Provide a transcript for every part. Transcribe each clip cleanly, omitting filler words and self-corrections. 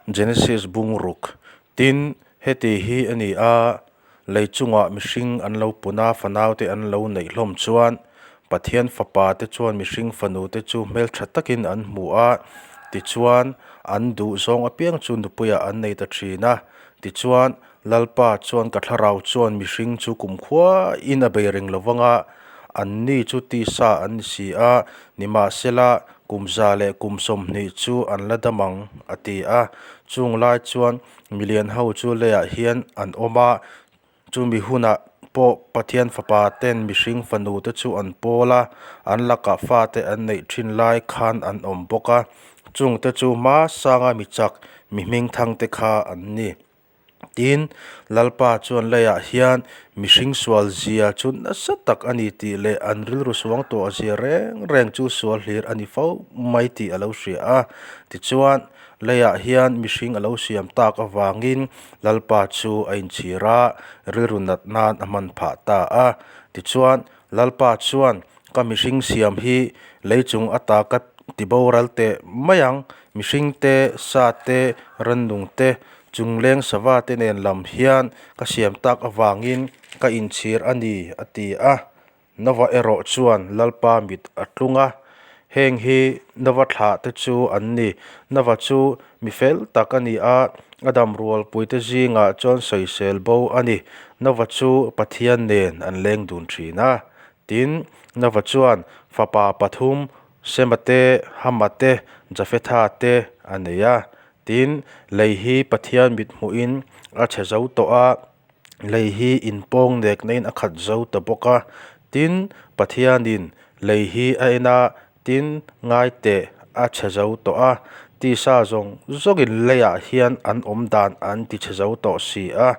Genesis bung ruk. Tin, heti hi a ni a, lei chungah mihring an lo pun a, fanaute an lo neih hlawm chuan Pathian fapa te chuan mihring fanu te chu hmeltha takin an hmu a, tichuan an duh zawng apiang chu nupuiah an nei ta thin a. Tichuan, Lalpa chuan ka thlarau chuan mihring chu kumkhuain a bei reng lo vang a, anni chu tisa an ni si a, nimahsela kum za leh kum 20 chu an la dam ang, a ti a. Chung lai chuan milian ho chu leiah hian an awm a, chumi hunah pawh Pathian fapa ten mihring fanu te chu an pawl a, an lakah fate an neih thin lai khan an awm bawk a, chungte chu hma sanga mi chak mi hmingthang te kha an ni. Tin, Lalpa chuan leiah hian mihring sual zia chu nasa tak a ni tih leh an rilru suang tawh zia reng reng chu sual hlir a ni fo mai tih a lo hria a. Tichuan, leiah hian mihring a lo siam tak avangin Lalpa chu a inchhir a, rilru nat nan a hman phah ta a. Tichuan, Lalpa chuan Ka mihring siam hi lei chung ata ka ti boral teh mai ang, mihring te, sa te, rannung te, chungleng sava te nen lam hian ka siam tak avangin ka inchhir a ni, a ti a. Nova erawh chuan Lalpa mit a tlung a, heng hi Nova thlah te chu an ni. Nova chu mi fel tak a ni a, a dam rualpuite zingah chuan sawisel bo a ni. Nova chu Pathian nen an leng dun thin a. Tin, Nova chuan fapa pathum, Sema te, Hama te, Jafetha te a nei a. Tin, lei hi Pathian mit hmuhin a chhe zo tawh a, lei hi inpawng nek naiin a khat zo ta bawk a. Tin, Pathianin lei hi a en a, tin, ngai teh a chhe zo tawh a, tisa zawng zawngin leiah hian an awm dan an ti chhe zo tawh si a.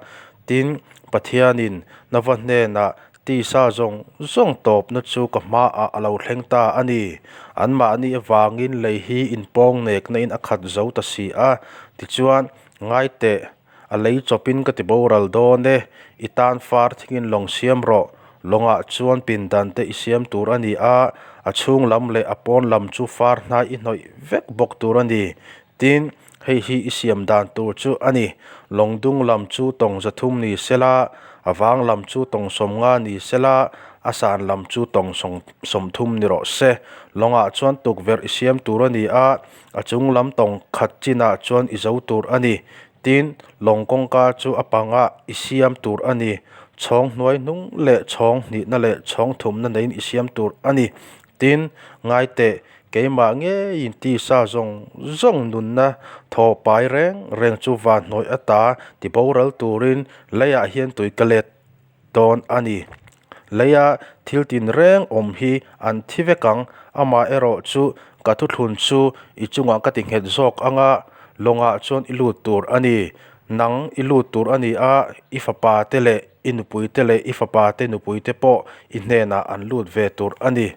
Tin, Pathianin Nova hnenah Tisa zawng zawng tawpna chu ka hmaah a lo thleng ta a ni. Anmahni avangin lei hi inpawng nekna in a khat zo ta si a. Tichuan, ngai teh, a lei chawpin ka ti boral dawn e, i tan far thingin lawng siam rawh. Lawngah chuan pindan te i siam tur a ni a, a chhung lam leh a pawn lam chu far hnai i hnawih vek bawk tur a ni. Tin, hei hi i siam dan tur chu a ni, lawng dung lam chu tawng 300 ni sela, a vang lam chu tawng 50 ni sela, a san lam chu tawng 30 ni rawh se. Lawngah chuan tukverh i siam tur a ni a, a chung lam tawng khat chinah chuan i zo tur a ni. Tin, lawng kawngka chu a pangah i siam tur a ni. Chhawng hnuai hnung leh chhawng hnihna leh chhawng thumna neiin i siam tur a ni. Tin, ngai teh, keimah ngeiin tisa zawng zawng nunna thaw pai reng reng chu van hnawih ata ti boral turin leiah hian tui ka let dawn a ni. Leia thil tin reng awm hi an thi vek ang, amah erawh chu ka thuthlun chu i chungah ka ti nghet zawk ang a, lawngah chuan i lut tur a ni. Nang i lut tur a ni a, i fapa te leh i nupui te leh i fapa te nupui te pawh i hnenah an lut ve tur a ni.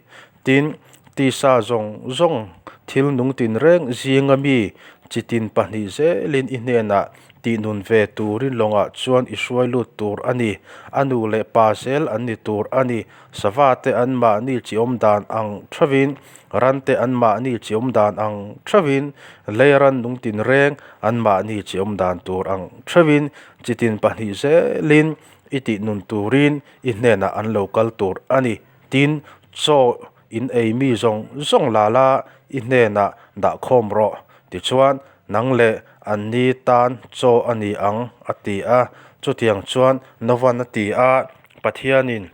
Tin, tisa zawng zawng thil nung tinreng zinga mi chi tin pahnih zelin i hnenah tihnun ve turin lawngah chuan i hruai lut tur a ni. A nu leh pa zel an ni tur a ni. Sava te an mahni chi awm dan ang theuhin, ran te an mahni chi awm dan ang theuhin, lei ran nung tinreng an mahni chi awm dan tur ang theuhin chi tin pahnih zelin i tihnun turin i hnenah an lo kal tur a ni. Tin, chaw in ei mi zawng zawng la la i hnenah dah khawm rawh. Tichuan, nang leh an ni tan chaw a ni ang, a ti a. Chutiang chuan Novan a ti a, Pathianin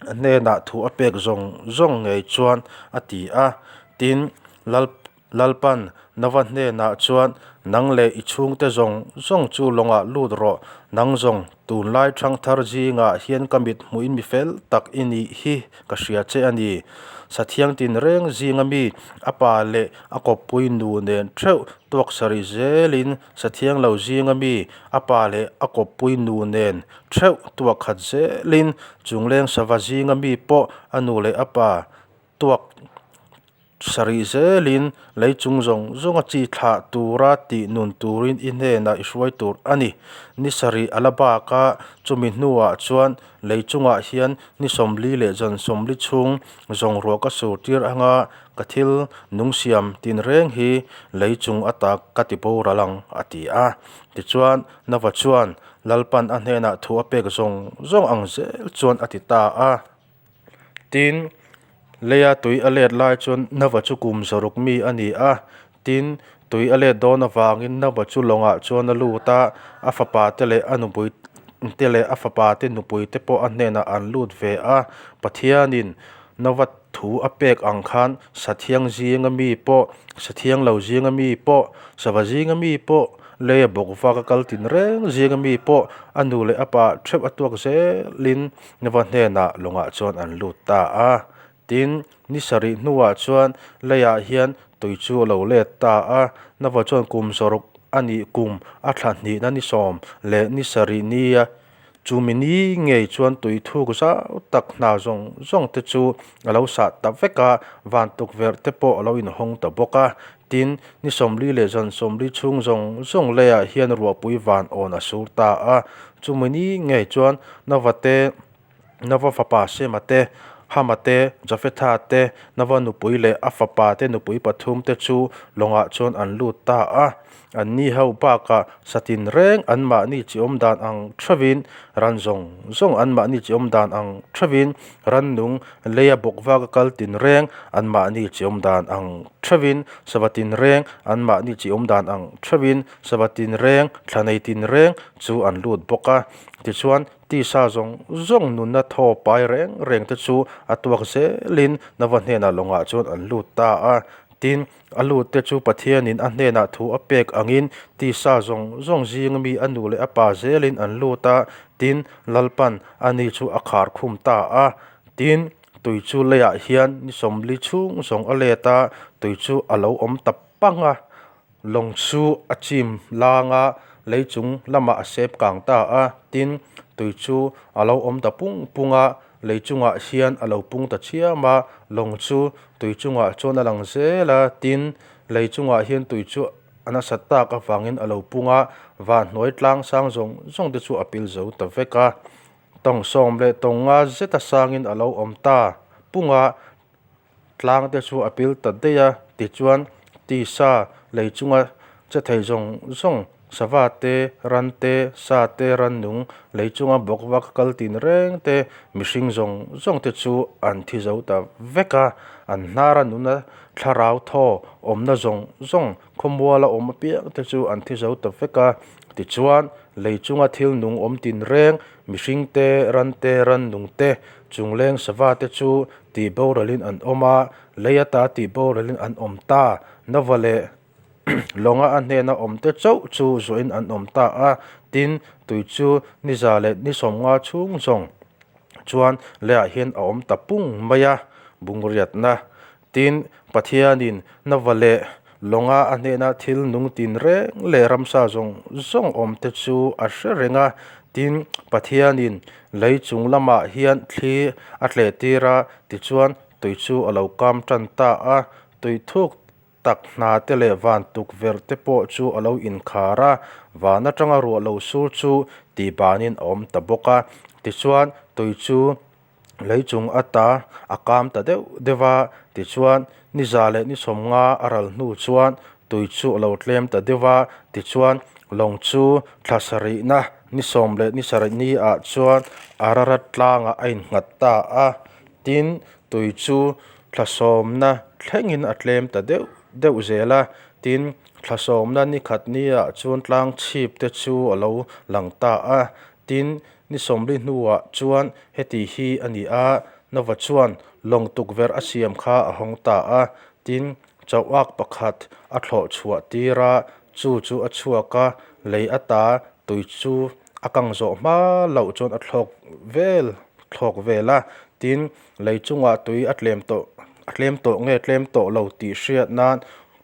a hnenah thu a pek zawng zawng ngei chuan a ti a. Tin, Lal Lalpan Nova hnenah chuan, Nang leh i chhungte zawng zawng chu lawngah lut rawh, nang zawng tunlai thangthar zingah hian ka mit hmuhin mi fel tak i nih hi ka hria che a ni. Sathiang tinreng zinga mi a pa leh a kawppui nu nen theuh tuak sarih zelin Sathiang lo zinga mi a pa leh a kawppui nu nen theuh tuak khat zelin chungleng sava zinga mi pawh a nu leh a pa tuak. Sarih zelin lei chung zawng zawnga chi thlah tura tih nun turin i hnenah i hruai tur a ni. Ni sarih a la bak a, chumi hnuah chuan lei chungah hian ni 40 leh zan 40 chhung zawng ruah ka sur tir anga ka thil nung siam tinreng hi lei chung ata ka ti boral ang, a ti a. Tichuan, Nova chuan Lalpan a hnenah thu a pek zawng zawng ang zel chuan a ti ta a. Tin, leia tui a let lai chuan Nova chu kum 600 mi a ni a. Tin, tui a let dawn avangin Nova chu lawngah chuan a lut a, a fapa te leh a nupui te leh a fapa te nupui te pawh a hnenah an lut ve a. Pathianin Nova thu a pek ang khan Sathiang zinga mi pawh, Sathiang lo zinga mi pawh, Sava zinga mi pawh, Leia bawk vak a kal tinreng zinga mi pawh a nu leh a pa theuh a tuak zelin Nova hnenah lawngah chuan an lut ta a. Tin, ni sarih hnuah chuan leiah hian tui chu a lo let ta a. Nova chuan kum 600 a nih kum a thla hnihna ni 10 leh ni sarih nia chumi ni ngei chuan tui thuk zau tak hna zawng zawng te chu a lo sah ta vek a, van tukverh te pawh a lo inhawng ta bawk a. Tin, ni 40 leh zan 40 chhung zawng zawng leiah hian ruahpui van awn a sur ta a. Chumi ni ngei chuan Nova te, Nova fapa Sema te, Hama te, Jafetha te, Nova nupui leh a fapa te nupui pathum te chu lawngah chuan an lut ta a. Anni ho bakah satin reng anmahni chi awm dan ang theuhin, ran zawng zawng anmahni chi awm dan ang theuhin, rannung leia bawk vaka kal tinreng anmahni chi awm dan ang theuhin, sava tinreng anmahni chi awm dan ang theuhin, sava tinreng, thla nei tinreng chu an lut bawk a. Tichuan, tisa zawng zawng nunna thaw pai reng reng te chu a tuak zelin Nova hnenah lawngah chuan an lut ta a. Tin, A lut te chu Pathianin a hnenah thu a pek angin tisa zawng zawng zinga mi a nu leh a pa zelin an lut a, tin, Lalpan ani chu a khar khum ta a. Tin, tui chu leiah hian ni 40 chhung zawng a let a, tui chu a lo awm ta pang a, lawng chu a chim lang a, lei chung lamah a sep kang ta a, tin, tui chu a lo awm ta pung pung a, Lei chungah hian a lo pung ta chiam a, lawng chu tui chungah chuan a lang zel a, tin, lei chungah hian tui chu a nasat tak avangin a lo pung a, van hnuai tlang sang zawng zawng te chu a pil zo ta vek a. Tawng 10 leh tawng nga zeta sangin a lo awm ta pung a, Tlang te chu a pil ta daih a, tichuan tisa lei chunga che thei zawng zawng, sava te, ran te, sa te, rannung lei chunga bawk vak kal tin reng te, mihring zawng zawng te chu an thi zo ta vek a, an hnara nuna thlarau thaw awmna zawng zawng khawmuala awm apiang te chu an thi zo ta vek a, tichuan lei chunga thil nung awm tin reng, mihring te, ran te, rannung te, chungleng sava te chu Tih boralin an awm a, lei ata tih boralin an awm ta. Nova leh lawnga a hnena awmte chauh chu zuahin an awm ta a. Tin, tui chu ni 100 leh ni 50 chhung zawng chuan leiah hian a awm ta pung mai a, bungriatna. Tin, Pathianin Nova leh lawnga a hnena thil nung tin reng leh ramsa zawng zawng awmte chu a hre reng a. Tin, Pathianin lei chung lamah hian thli a tleh tir a, tichuan tui chu a lo kam tan ta a. Tui thuk tak hna te leh van tukverh te pawh chu a lo inkhar a, van atanga ruah lo sur chu tihbanin a awm ta bawk a. Tichuan, tui chu lei chung ata a kam ta deuh deuh a, tichuan ni 100 leh ni 50 a ral hnu chuan tui chu a lo tlem ta deuh a, tichuan lawng chu thla sarihna ni 10 leh ni sarih ni ah chuan Ararat tlangah a innghat ta a, tin tui chu thla sawmna thlengin a tlem ta deuh deuh zel a, tin thla sawmna ni khat ni ah chuan tlang chhip te chu a lo lang ta a. Tin, ni 40 hnuah chuan heti hi a ni a, Nova chuan lawng tukverh a siam kha a hawng ta a. Tin, chauhak pakhat a thlawh chhuah tir a, chu chu a chhuak a, lei ata tui chu a kang zawh hma loh chuan a thlawk vel thlawk vel a. Tin, lei chungah tui a tlem tawh a tlem tawh nge tlem tawh lo tih hriat nan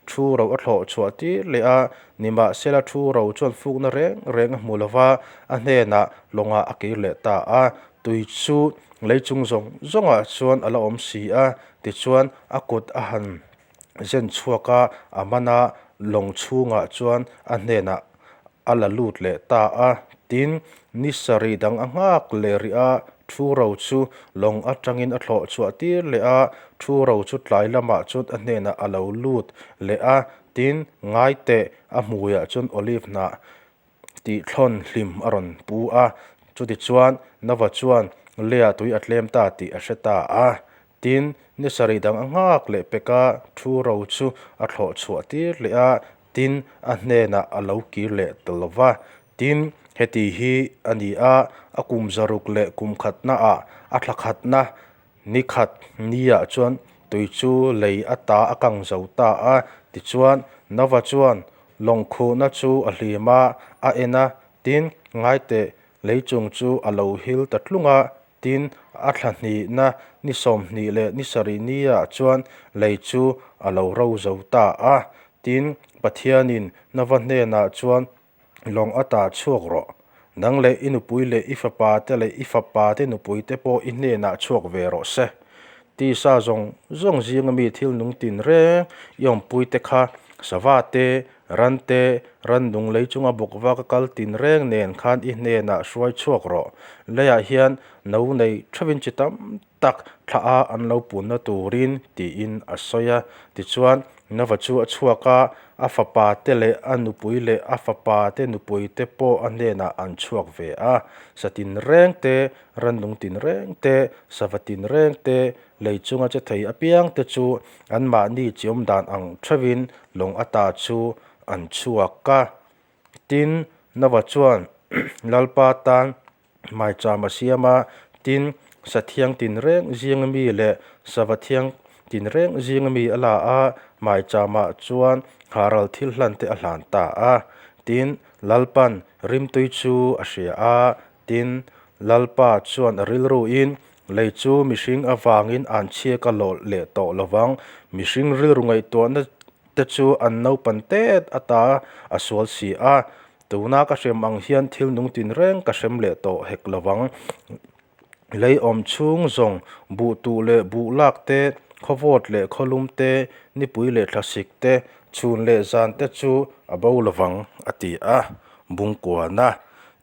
Thu ro a thlawh chhuah tir leh a, nimahsela thu ro chuan fukna reng reng a hmu lo va, a hnenah lawngah a kir leh ta a. Tui chu lei chung zawng zawngah chuan a la awm si a, tichuan a kut a han zen chhuak a, a man a, lawng chhungah chuan a hnenah a la lut leh ta a. Tin, ni sarih dang a nghak leh rih a, thu ro chu lawng atangin a thlawh chhuah tir leh a, thu ro chu tlai lamah chuan a hnenah a lo lut leh a. Tin, ngai teh, a hmuiah chuan olive hnah tih thlawn hlim a rawn pu a. Chutichuan, Nova chuan leiah tui a tlem ta tih a hre ta a. Tin, ni sarih dang a nghak leh pek a, thu ro chu a thlawh chhuah tir leh a, tin, a hnenah a lo kir leh ta lo va. Tin, heti hi a ni a, a kum zaruk leh kum khatnaah a thla khatna ni khat niah chuan tui chu lei ata a kang zo ta a. Tichuan, Nova chuan lawng khuhna chu a hlim a, a en a, tin, ngaiteh lei chung chu a lo hil ta tlung a, Tin, a thla hnihna ni 20 leh ni sarih niah chuan lei chu a lo ro zo ta a. Tin, Pathianin Nova hnenah chuan, Lawng a tah chhuak rawh. Nang leh i nupui leh i fapate leh i fapate nupuite pawh i hnenah chhuak ve rawh se. Tisa zawng zawng zinga mi thil nung tinreng i awmpuite kha sava te, Ran te, ran nung lei chunga bawk vak a kal tin reng nen khan i hnenah hruai chhuak rawh. Leiah hian no nei theuhin chi tam tak thla a an lo punna turin tiin a sawi a. Tichuan, Nova chu a chhuak a, a fapa te leh a nupui leh a fapa te nupui te pawh a hnenah an chhuak ve a. Sa tin reng te, ran nung tin reng te, sava tin reng te, lei chunga che thei apiang te chu anmahni chi awm dan ang theuhin lawng ata chu an chhuak a. Tin, Nova chuan Lalpa tan maicham a siam a, tin, sathiang tinreng zinga mi leh sava thiang tinreng zinga mi a la a, maichamah chuan haral thil hlan te a hlan ta a. Tin, Lalpan rimtui chu a hria a, tin, Lalpa chuan a rilruin Lei chu mihring avangin an chhia ka lawh leh tawh lo vang. Mihring rilru ngaihtuahna te chu an naupan tet ata a sual si a. Tuna ka hrem ang hian thil nung tinreng ka hrem leh tawh hek lo vang. Lei awm chhung zawng buh tuh leh buh lak te, khawvawt leh khawlum te, nipui leh thlasik te, chhun leh zan te chu a bo lo vang, a ti a. Bungkuana.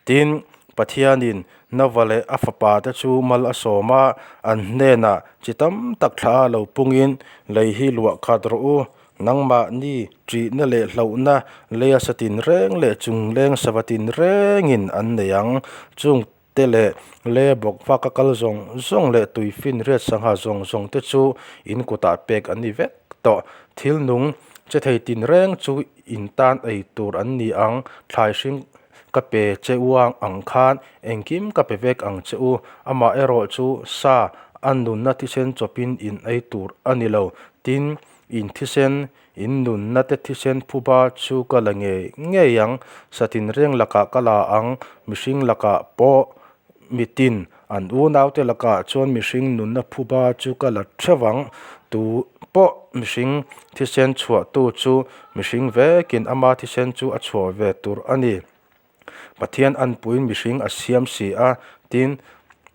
Tin, Pathianin Nova leh a fapate chu mal a sawm a, an hnenah chi tam tak thla a lo pungin, Lei hi luah khat rawh u, nangmahni ṭihna leh hlauhna leia sa tinreng leh chungleng sava tinrengin an nei ang. Chungte leh le bawk vaka kal zawng zawng leh tuifinriat sangha zawng zawng te chu in kutah pek an ni vek tawh. Thil nung che thei tinreng chu in tan ei tur an ni ang, thlai hring Ka pe che u ang khan engkim ka pe vek ang che u, amaherawh chu sa a nunna thisen chawpin in ei tur a ni lo. Tin, in thisen, in nunna te thisen phuba chu ka la ngei ngei ang, sa tinreng lakah ka la ang, mihring lakah pawh mitin an unaute lakah chuan mihring nunna phuba chu ka la theuh ang. Tu pawh mihring thisen chhuahtu chu mihring vekin ama thisen chu a chhuah ve tur a ni. Pathian anpuiin mihring a siam si a, tin,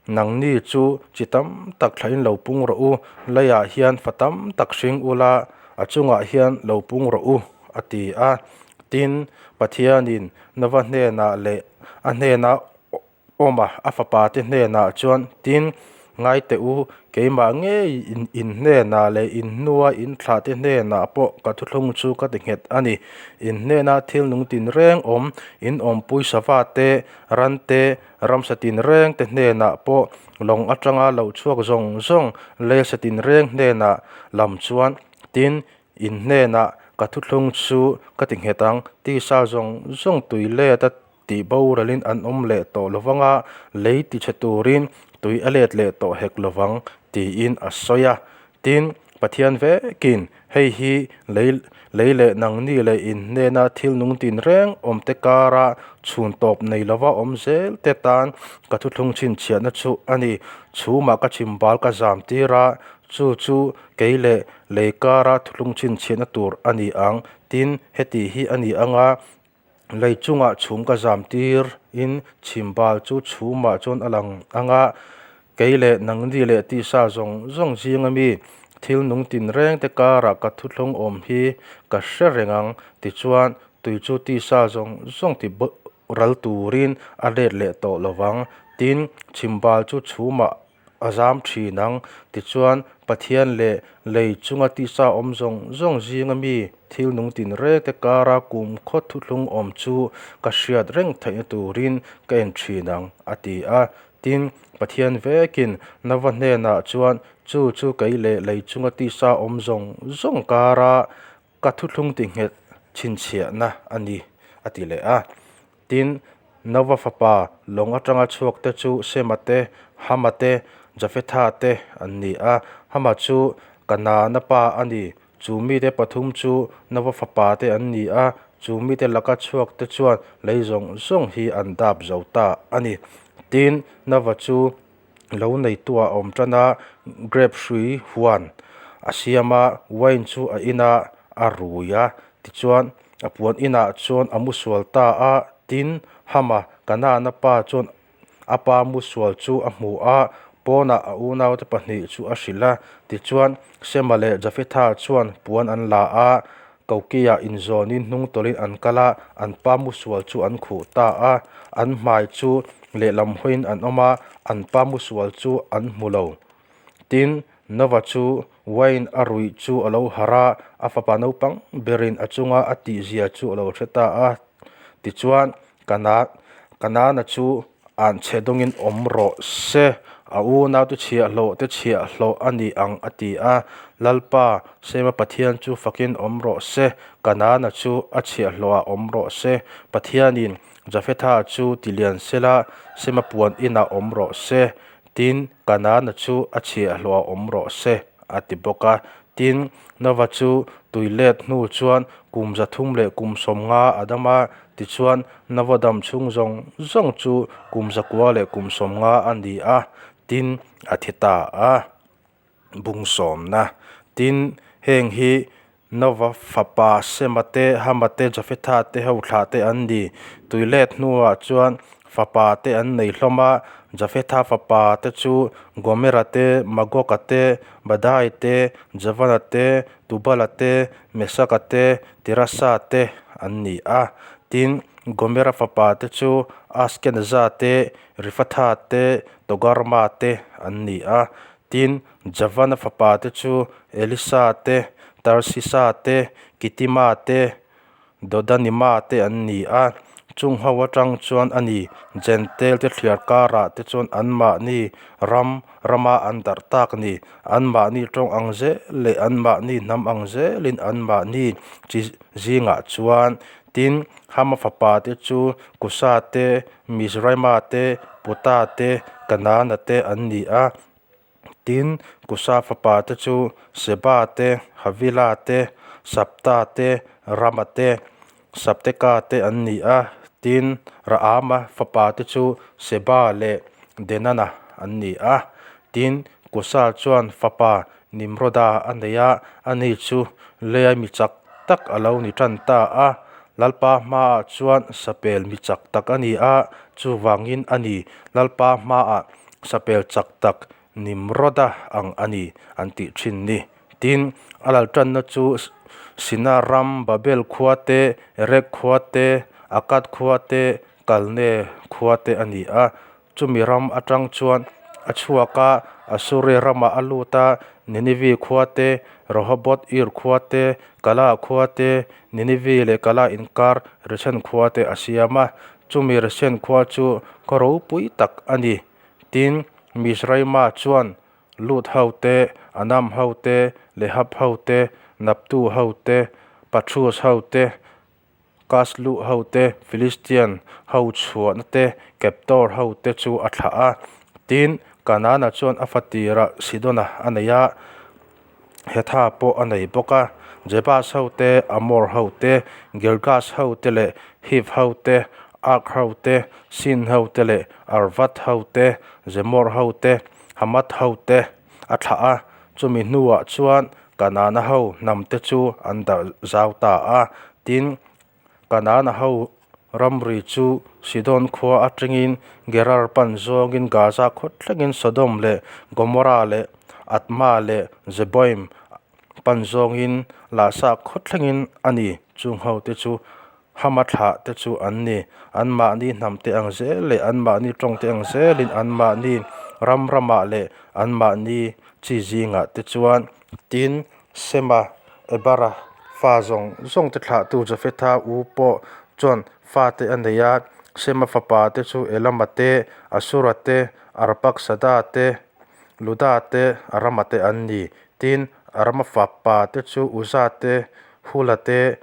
nangni chu chi tam tak thlain lo pung rawh u, leiah hian fa tam tak hring ula, a chungah hian lo pung rawh u, a ti a. Tin, Pathianin Nova hnenah leh a hnena awm a, a fapate hnenah chuan, Tin, ngai teh u, keimah ngei in hnenah leh in hnua in thlahte hnenah pawh ka thuthlung chu ka ti nghet a ni. In hnena thil nung tinreng awm, in awmpui sava te, ran te, ramsa tinreng te hnenah pawh lawng atanga lo chhuak zawng zawng leisa tinreng hnenah lam chuan, tin, in hnenah ka thuthlung chu ka ti nghet ang, tisa zawng zawng tui let a Tih boralin an awm leh tawh lo vang a, lei tichhe turin tui a let leh tawh hek lo vang, tiin a sawi a. Tin, Pathian vekin, Hei hi lei lei leh nangni leh in hnena thil nung tinreng awmte kara chhun tawp nei lova awm zel te tan ka thuthlung chhinchhiahna chu a ni. Chhumah ka chhimbal ka zam tir a, chu chu kei leh lei kara thuthlung chhinchhiahna tur a ni ang. Tin, heti hi a ni ang a, Lei chungah chhum ka zam tir in chhimbal chu chhumah chuan a lang ang a, kei leh nangni leh tisa zawng zawng zinga mi Thil nung tinrengte karah ka thuthlung awm hi ka hre reng ang. Tichuan, tui chu tisa zawng zawng ti ral turin a let leh tawh lo vang. Tin, chhimbal chu chhumah a zam thin ang. Tichuan, Pathian leh lei chunga tisa awm zawng zawng zinga mi thil nung tinrengte kara kumkhaw thuthlung awm chu ka hriat reng theihna turin ka en thin ang, a ti a. Tin, Pathian vekin Nova hnenah chuan, Chu chu kei leh lei chunga tisa awm zawng zawng kara ka thuthlung tinghet chhinchhiahna a ni, a ti leh a. Tin, Nova fapa lawng atanga chhuakte chu Sema te, Hama te, Jafetha te an ni a. Hama chu Kanaana pa a ni. Chu mite pathum chu Nova fapa te an ni a, chu mite laka chhuak te chuan lei zawng zawng hi an dap zo ta a ni. Tin, Nova chu lo neitu a awm tan a, grape hrui huan a siam a, wine chu a in a, a rui a. Tichuan, a puan inah chuan a mu sual ta a, tin, Hama, Kanaana pa chuan A pa musual chu a hmu a, pawnah a unaute pahnih chu a hrilh a. Tichuan, Sema leh Jafetha chuan puan an la a, Kokiah inzawnin hnungtawlhin an kal a, an pa musual chu an khuh ta a. An hmai chu lehlam hawiin an awm a, an pa musual chu an hmu lo. Tin, Nova chu wine a ruih chu a lo harh a, a fapa naupang berin a chunga a tihzia chu a lo hre ta a. Tichuan, Kana Kanaana chu an chhe dawngin awm rawh se, a unaute chhiahhlawh te chhiahhlawh a ni ang a ti a. Lalpa, Sema Pathian chu fakin awm rawh se, Kanaana chu a chhiahhlawhah awm rawh se. Pathianin Jafetha chu tilian sela, Sema puan inah awm rawh se. Tin, Kanaana chu a chhiahhlawhah awm rawh se, a ti bawk a. Tin, Nova chu tui let hnu chuan kum 300 leh kum 50 a dam a, tichuan Nova dam chhung zawng zawng chu kum 900 leh kum 50 a ni a, tin, a thi ta a. Bung sawmna. Tin, heng hi Nova fapa Sema te, Hama te, Jafetha te ho thlah te an ni. Tui let hnuah chuan fapa te an nei hlawm a, Jafetha fapa te chu Gomera te, Magoka te, Madai te, Javana te, Tubala te, Mesaka te, Tirasa te an ni a. Tin, Gomera fapa te chu Askenaza te, Rifatha te, Togarma te an ni a. Tin, Javana fapa te chu Elisa te, Tarsisa te, Kitima te, Dodanima te an ni a. Chung ho atang chuan a ni, Jentail te thliar karah te chuan anmahni ram rama an darh tak ni. Anmahni tawng ang zel leh anmahni hnam ang zelin anmahni chi zingah chuan. Tin, Hama fapa te chu Kusa te, Mizraima te, Puta te, Kanaana te an ni a. Tin, Kusa fapa te chu Seba te, Havila te, Sabta te, Rama te, Sabteka te an ni a. Tin, Raama fapa te chu Seba leh Denana an ni a. Tin, Kusa chuan fapa Nimroda a nei a, ani chu leia mi chak tak a lo ni tan ta a. Lalpa hmaah chuan sapel mi chak tak a ni a, chuvangin a ni Lalpa hmaah sapel chak tak Nimroda ang a ni an tih thin ni. Tin, a lal tanna chu Sina ram Babel khua te, Erek khua te, Akkad khua te, Kalne khua te a ni a. Chumi ram atang chuan a chhuak a, Assuria ramah a lut a, Ninive khua te, Rehoboth Ir khua te, Kala khua te, Ninive leh Kala inkar Resen khua te a siam a. Chumi Resen khua chu khaw ropui tak a ni. Tin, Mizraima chuan Lut ho te, Anam ho te, Lehab ho te, Naptu ho te, Patrus ho te, Kaslu ho te, Philistian ho chhuahna te, Keptor ho te chu a thlah a. Tin, Kanaana chuan a fatirah Sidona a nei a, Hetha pawh a nei bawk a. Jebus ho te, Amor ho te, Girgas ho te leh Hiv ho te, Ark ho te, Sin ho te leh Arvad ho te, Zemor ho te, Hamath ho te a thlah a. Chumi hnuah chuan Kanaana ho hnamte chu an darh zau ta a. Tin, Kanaana ho ramri chu Sidon khua atangin Gerar pan zawngin Gaza khaw thlengin Sodom leh Gomorrah leh. Adma leh Zeboim pan zawngin Lasa khaw thlengin a ni. Chung hote chu Hama thlah te chu an ni. Anmahni hnamte ang zel leh anmahni tawngte ang zelin anmahni ram ramah leh anmahni chi zingah te chuan. Tin, Sema, Ebera fa zawng zawngte thlahtu Jafetha u pawh chuan fate a nei a. Sema fapa te chu Elama te, Asura te, Arpaksada te, Luda te, Arama te an ni. Tin, Arama fapa te chu Uza te, Hula te,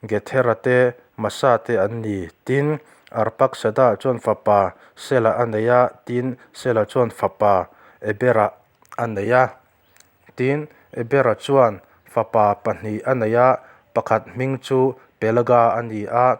Gethera te, Masa te an ni. Tin, Arpaksada chuan fapa Sela a nei a, tin, Sela chuan fapa Ebera a nei a. Tin, Ebera chuan fapa pahnih a nei a, pakhat hming chu Pelega a ni a,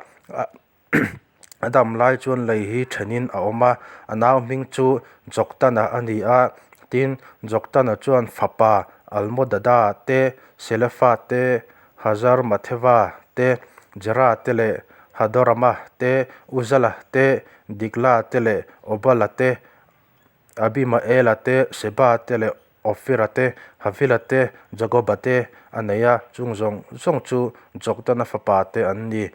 a dam lai chuan lei hi thenin a awm a, a nau hming chu Joktana a ni a. Tin, Joktana chuan fapa Almodada te, Selefa te, Hazarmatheva te, Jera te leh Hadorama te, Uzala te, Dikla te leh Obala te, Abimaela te, Seba te leh Ofira te, Havila te, Jagoba te a nei a, chung zawng zawng chu Jokdana fapa te an ni.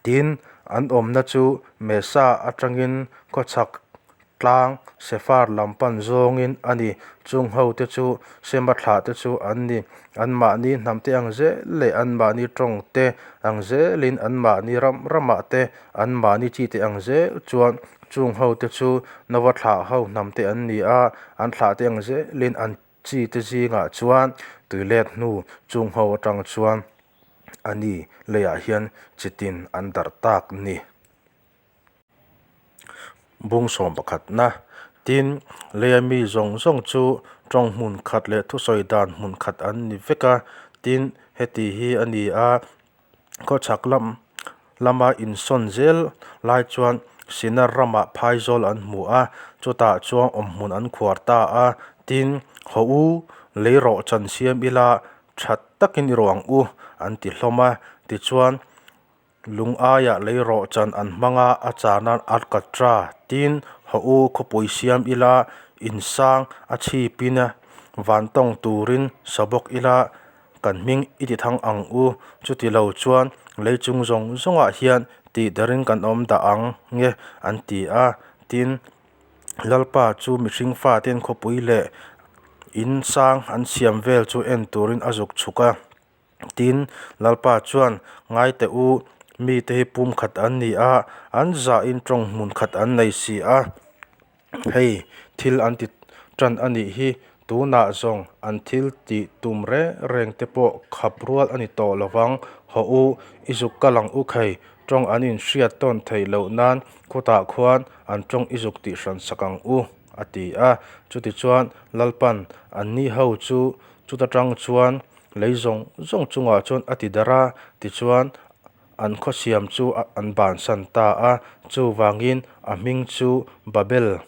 Tin, an awmna chu Mesa atangin khawchhak tlang Sefar lam pan zawngin a ni. Chung hote chu Sema thlahte chu an ni. Anmahni hnamte ang zel leh anmahni tawngte ang zelin anmahni ram ramah te anmahni chite ang zel chuan chung hote chu Nova thlah ho hnamte an ni a, an thlahte ang zelin an chite zingah chuan tuilet hnu chung ho atang chuan a ni leiah hian chitin an darh tak ni. Bung sawm pakhatna, Tin, leia mi zawng zawng chu tawng hmun khat leh thusawi dan hmun khat an ni vek a. Tin, heti hi a ni a, khawchhak lam lama insawn zel lai chuan Sinar ramah phaizawl an hmu a, chutah chuan awmhmun an khuar ta a. Tin, Haw u, lei rawh chan siam ila, tha takin i rawh ang u, an ti hlawm a. Tichuan, Lung aiah lei rawh chan an hmang a, a chahna Alcatra tin haw u khawpui siam ila, insang a chhipin a van tawng turin sa bawk ila, kan hming i ti thang ang u. Chuti lo chuan lei chung zawng zawngah hian tih darin kan awm dah ang nge an ti a, tin Lalpa chu mihring faten khawpui leh insang an siam vel chu en turin a zuk chhuk a. Tin, Lalpa chuan, Ngai teh u, mite hi pum khat an ni a, an zahin tawng hmun khat an nei si a. Hei, thil an ti tan a nih hi, tunah zawng an thil tih tum reng reng te pawh khap rual a ni tawh lo vang. Hawh u, i zuk kal ang u khei, tawng an inhriat tawn theih loh nan khutah khuan an tawng i zuk tih hran sak ang u, a ti a. Chutichuan, Lalpan anni ho chu chuta tang chuan Lei zawng zawng chungah chuan a ti darh a, tichuan an khaw siam chu an bansan ta a, chuvangin a hming chu Babel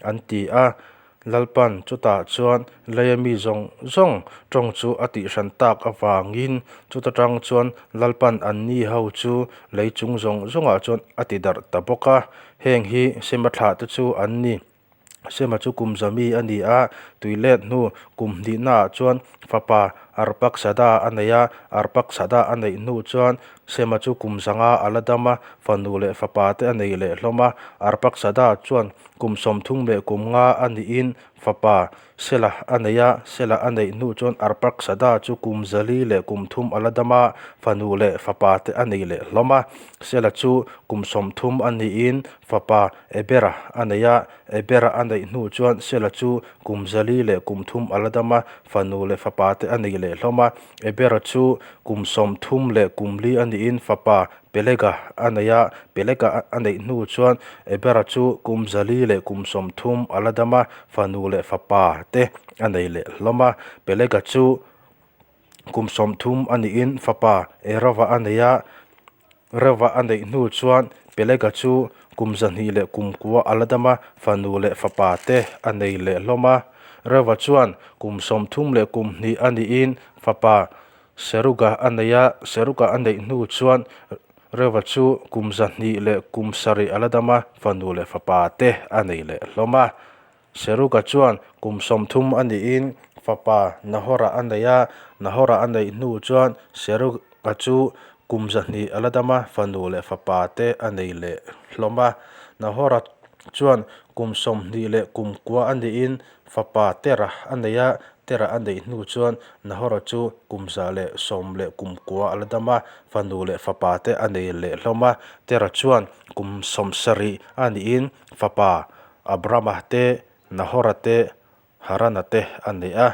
an ti a. Lalpan chutah chuan leia mi zawng zawng tawng chu a tihhran tak avangin chuta tang chuan Lalpan anni ho chu lei chung zawng zawngah chuan a ti darh ta bawk a, heng hi Sema thlahte chu an ni. Sema chu kum zami a ni a, tui let hnu kum hnihnaah chuan fapa Arpaksada a nei a, Arpaksada a neih hnu chuan Sema chu kum zanga a la dam a, fanu leh fapa te a nei leh hlawm a. Arpaksada chuan kum 30 leh kum nga a nihin fapa Sela a nei a, Sela a neih hnu chuan Arpaksada chu kum 400 leh kum thum a la dam a, fanu leh fapa te a nei leh hlawm a. Sela chu kum 30 a nihin fapa Ebera a nei a, Ebera a neih hnu chuan Sela chu kum 400 leh kum thum a la dam a, fanu leh fapa te a nei leh hlawm a. Ebera chu kum 30 leh kum li a nihin fapa Pelega a nei a, Pelega a neih hnu chuan Ebera chu kum 400 leh kum 30 a la dam a, fanu leh fapa te a nei leh hlawm a. Pelega chu kum 30 a nihin fapa Erava a nei a, Reuva a neih hnu chuan Pelega chu kum 200 leh kum kua a la dam a, fanu leh fapa te a nei leh hlawm a. Reuva chuan kum 30 leh kum hnih a nihin fapa Seruga a nei a, Seruga a neih hnu chuan Reuva chu kum 200 leh kum sarih a la dam a, fanu leh fapa te a nei leh hlawm a. Seruga chuan kum 30 a nihin fapa Nahora a nei a. Nahora a neih hnu chuan Seruga chu kum 200 a la dam a, fanu leh fapa te a nei leh hlawm a. Nahora chuan kum 29 a nihin fapa Tera a nei a. Tera a neih hnu chuan Nahora chu kum 119 a la dam a, fanu leh fapa te a nei leh hlawm a. Tera chuan kum 70 a nihin fapa Abrama te, Nahora te, Harana te a nei a.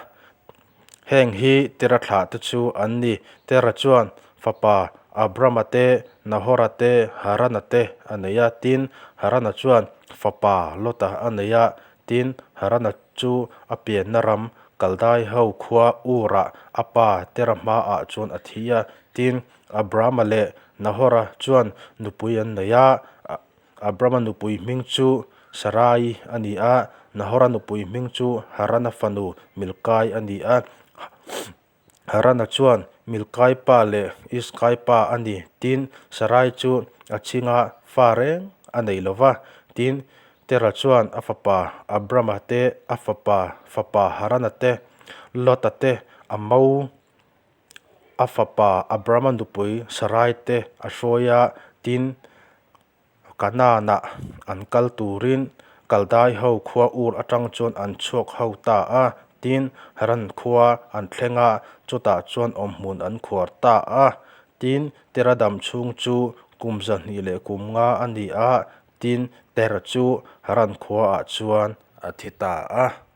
Heng hi Tera thlah te chu an ni. Tera chuan fapa Abrama te, Nahora te, Harana te a nei a. Tin, Harana chuan fapa Lota a nei a. Tin, Harana chu a pianna ram Kaldai ho khua Ur-ah a pa Tera hmaah chuan a thi a. Tin, Abrama leh Nahora chuan nupui an nei a. Abrama nupui hming chu Sarai a ni a, Nahora nupui hming chu Harana fanu Milkai a ni a. Harana chuan Milkai pa leh Iskai pa a ni. Tin, Sarai chu a chhinga fa reng a nei lo va. Tin, Tera chuan a fapa Abrama te, a fapa fapa Harana te, Lota te, a mo A fapa Abrama nupui Sarai te a hruai a, tin, Kanaan-ah an kal turin Kaldai ho khua Ur atang chuan an chhuak ho ta a, tin, Haran khua an thleng a, chutah chuan awmhmun an khuar ta a. Tin, Tera dam chhung chu kum 205 a ni a, tin, Tera chu Haran khuaah chuan a thi ta a.